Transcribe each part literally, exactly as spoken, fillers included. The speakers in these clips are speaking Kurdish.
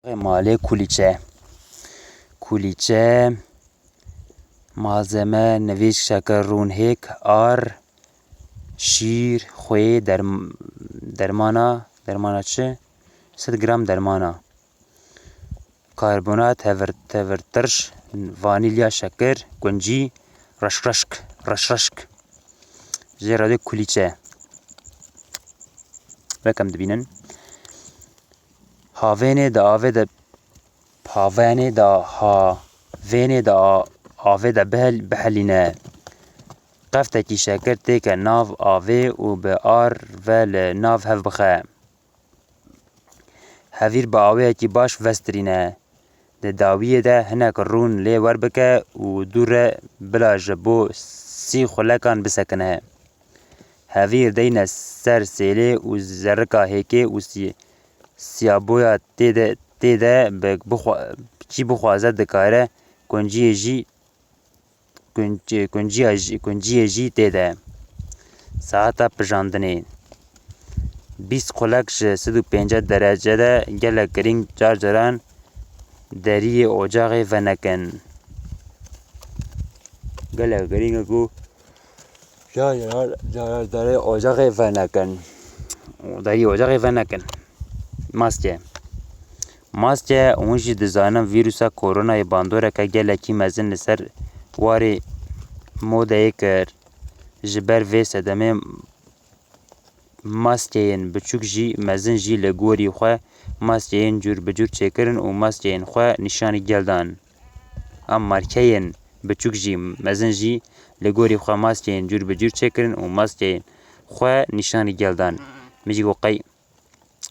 Malê kulîçe. Kulîçe, malzeme, nivîsk, şeker, rûn, hêk, ar, şîr, xwê, derm-, dermana, dermana çi? Sed gram dermana. Karbonat, hevir-, tevirtirş, vanîlya, şeker, guncî, reşreşk, reşreşk. Jê re dê kulîçe. Wek em dibînin. Havênê di avê de, havênê de, havênê de a-, avê de bihel-, bihelîne. Qeftekî şeker têke nav avê û bi ar ve li nav hev bixe. Hevîr bi awêyekî baş vestirîne. Di dawiyê de hinek rûn lê werbike û dû re bila ji bo sî xulekan bisekine. Hevîr deyne ser sêlê û zerrika hêkê û sî-, siyaboya tê de, tê de bi bixwa-, çî bixwaze dikare kunciyê jî, kunc-, kunciya jî, kunciyê jî tê de. Saeta pijandinê. Bîst xulek ji sed û pêncî derece de gelek girîng, car caran deriyê ocaxê venekin. Gelek girîng e ku car caran, car caran deriyê ocaxê venekin. Deriyê ocaxê venekin. Maske. Maske, hûn jî dizanin, vîrusa koronayê bandoreke gelekî mezin li ser warê modeyê kir. Ji ber vê sedemê maskeyên biçûk jî mezin jî li gorî xwe maskeyên cûr bi cûr çêkirin û maskeyên xwe nîşanî gel dan. Em markeyên biçûk jî mezin jî li gorî xwe maskeyên cûr bi cûr çêkirin û maskeyên xwe nîşanî gel dan. Min jî got qey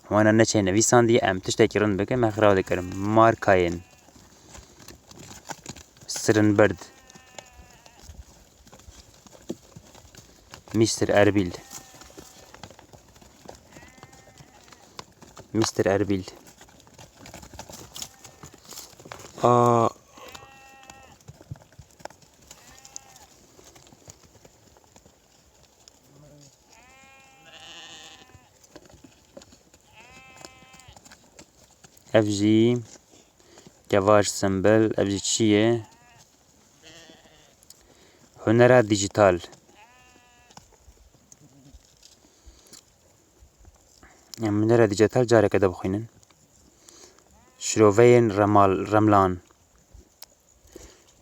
wana neçe nivîsandî, em tiştekî rind bikin, me xiraw dikirin. Markayên sirinbird. Mister Erbil. Mister Erbil. Aa. Ev jî kevar, simbil, ev jî çi ye? Hunera dîjîtal. Em hunera dîjîtal careke de bixwînin. Şiroveyên remal, remlan.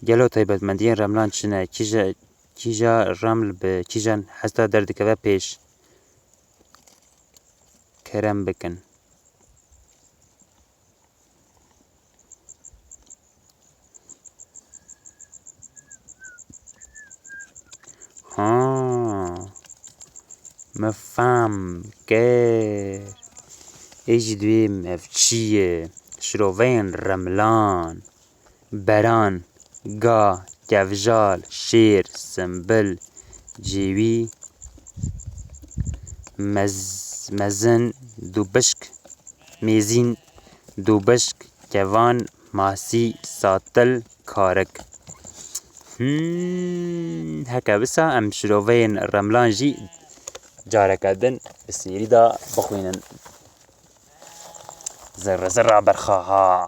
Gelo taybetmendiyên remlan çi ne? Kîja, kîja reml bi kîjan hesta derdikeve pêş? Kerem bikin. Ha, me fehm kir. Ê jî dibêm ev çi ye? Şiroveyên remlan. Beran, ga, kevjal, şêr, simbil, cêwî, mez-, mezin, dûbişk, mêzîn, dûbişk, kevan, masî, satil, karik. Hmm, heke wisa em şiroveyên remlan jî careke din bi sêrî de bixwînin. Zirre zirra berxaha.